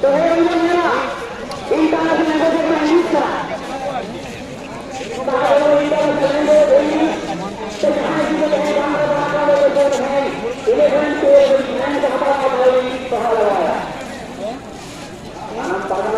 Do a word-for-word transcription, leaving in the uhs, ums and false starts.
ᱛᱚᱵᱮ ᱚᱱᱟ ᱧᱮᱞᱟ, international language ᱨᱮᱱᱟᱜ English ᱠᱟᱱᱟ᱾ ᱛᱟᱦᱞᱮ ᱚᱱᱟ international language ᱨᱮ ᱥᱮ ᱡᱟᱦᱟᱸᱭ ᱡᱩᱫᱤ ᱡᱟᱦᱟᱸᱭ ᱵᱟᱝ ᱨᱚᱲ ᱫᱟᱲᱮᱭᱟᱜ ᱠᱟᱱᱟ, ᱡᱟᱦᱟᱸᱭ eleven, twelve, nine ᱠᱚ ᱦᱟᱛᱟᱣ ᱠᱟᱜ ᱛᱟᱦᱞᱮ English ᱯᱟᱲᱦᱟᱣ ᱞᱟᱜᱟᱣᱟᱭᱟ᱾ ᱟᱢ ᱯᱟᱲᱦᱟᱣ